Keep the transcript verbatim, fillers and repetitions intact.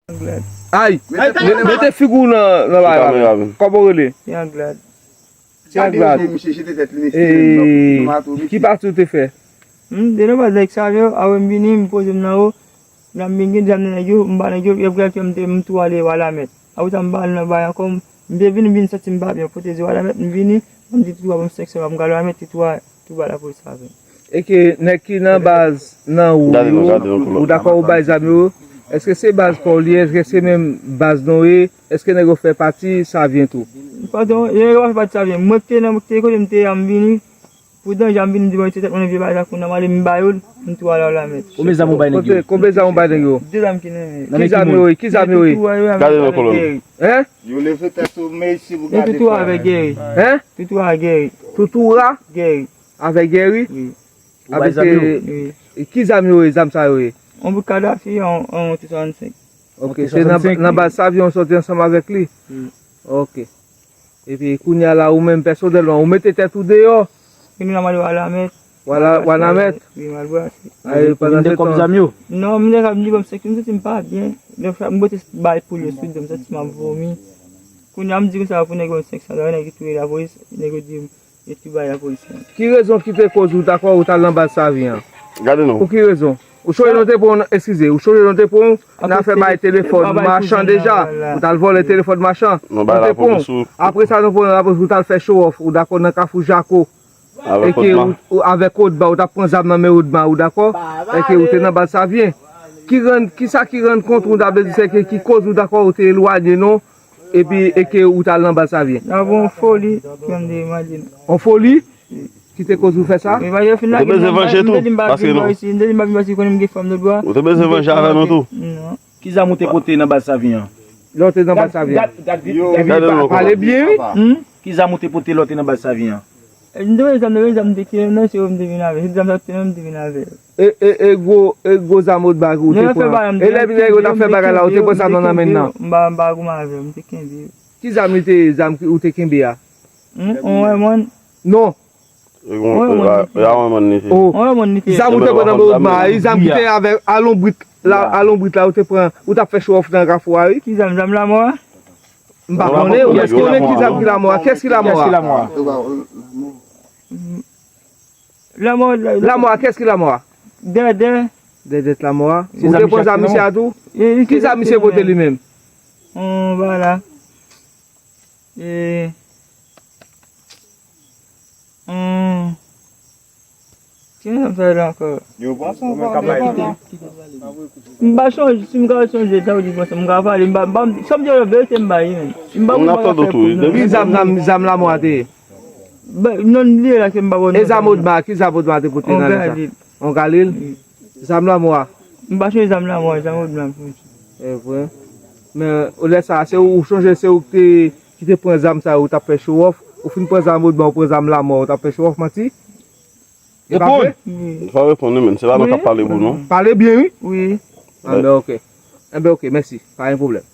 Ay, mete figi w nan, nan bagay la. Kòman w rele? Ti Anglad. Ti Anglad. Ki pati w te fè? M te nan baz nèg sa yo, apre m vini, m poze m nan yo. Lè m vin gen zam nan nèg yo, m ba nèg yo, yo pral fè m te, m tou ale Walamèt. Apre sa, m pa al nan bay ankò, m, m te vin, m vin santi m pa byen, pote di Walamèt, m vini, m di Toutou a ban m senk san, m gade Walamèt, Toutou a, tou ba lapolis sa vin. E ke nèg ki nan baz nan ou yo, ou dakò ou bay zam yo? Èske se baz pa w li ye? Èske se menm baz non ye? Èske nèg yo fè pati Savyen tou? Patwon, nèg yo pa fè pati Savyen. Mwen ki te nan, ki te kote m te a, m vini. Pou danje a, m vini di, bon, se tèt mwen nan vye bagay sa, kounye a m ale, m ba yo l, m tou ale Walamèt. Konbyen zam ou bay nèg yo? Konbyen zam ou bay nèg yo? De zam ki nan men. Ki zam yo ye? Ki zam yo ye? Gade nan kolòn. Hein? Yo leve tèt sou Messi pou gade frè. Toutou avèk Gèri. Hein? Toutou avèk Gèri. Toutou a? Gèri. Avèk Gèri? Wi. Ou bay zam yo? Wi. E ki zam yo ye, zam sa yo ye? On bout Kadafi, on, on ti swasannsenk. Ok, se nan, nan baz Savyen w sòti ansanm avèk li? Wi. Ok. Epi kounye a la, ou menm pèsonèlman, ou mete tèt ou deyò? Kounye a m ale Walamèt. Wala, Walamèt? Wi, m al brase. Ou vin de kòb zam yo? Non, m te ka vin di ban m senk, m santi m pa byen. Lè m bote bay pou yo sou do, m santi m ap vomi. Kounye a m di konsa pou nèg yo senk san dola, nèg yo touye lapolis, nèg yo di m, yo tou bay lapolis. Ki rezon ki te koz ou dakò ou t al nan baz Savyen an? Gade non. Pou ki rezon? Ou chonje non te pran w, eskize, ou chonje non te pran w nan afè bay telefòn machan deja? Ou t al vòlè telefòn machan. Non te pran w. Apre sa, nou pran w, apre ou t al fè show off, ou dakò nan Kafou Jako. Avèk Odma. Ou, avèk Odma, ou t ap pran zam nan men Odma, ou dakò? E ke ou te nan baz Savyen. Ki rann, kisa ki rann kont ou, ta vle di, se ke ki koz ou dakò ou te elwanye non? Epi, e ke ou t al nan baz Savyen? Nan yon foli, ki m te mande. Yon foli? Ki te koz ou fè sa? Ou te bezwen vanje tou, paske nou. Ou te bezwen vanje avè nou tou. Non. Ki zam ou te pote nan baz Savyen an? Lè w te nan baz Savyen an. Pale byen, wi. Ki zam ou te pote lè w te nan baz Savyen an? M te pote zam, m te pote zam, m te kenbe nan se yo, m te vin avè. Se zam sa te nan, m te vin avè. E, e, e gwo, e gwo zam Odma ou te pran. E lè nèg yo t ap fè bagay la, ou te pran zam nan nan men l nan. M pa, m pa goumen avè l, m te kenbe. Ki zam li te ye, zam ou te kenbe a? Yon wè mòn. Non. E gon, e a, e a yon mòn li te. Oh. Yon wè mòn li te. Zam ou te pran nan men Odma, e zam ki te avè, a lonbrit la, a lonbrit la, ou te pran, ou t ap fè show off nan Kafou a, wi. Ki zam, zam lamò a? M pa konnen, ou, èske ou konnen ki zam ki lamò a? Kiyès ki lamò a? Lamò, la, lamò a, kiyès ki lamò a? Dèdè. Dèdè t lamò a. Ou te pran zam misye a tou? Ki zam misye pote li menm? Yon bagay la. E, hmm. Ki jan m fè la ankò? Yo pran sa, ou pa konn. M pa chonje, si m ka chonje, sa w di bon, sa m ka pale, m pa, m pa, sa m di yo verite m bay, men. M pa konn bagay fè pou nou. Ki zam, zam, zam lamò a te ye? Non, li la ke m pa konn. E zam Odma, ki zam Odma te pote nan lè sa? On Galil? Wi. Zam lamò a. M pa chonje zam lamò a, zam Odma m chonje. E vre. Men, lè sa, se ou, ou chonje, se ou ki te, ki te pran zam sa, ou t ap fè show off, ou fin pran zam Odma, ou pran zam lamò, ou t ap fè show off, manti? E pa vre? Reponn! Wi. Fò w reponn, wi, men. Se pa nou k ap pale pou nou. Pale byen, wi. Wi. Anben, ok. Anben, ok, mèsi. Pa gen pwoblèm.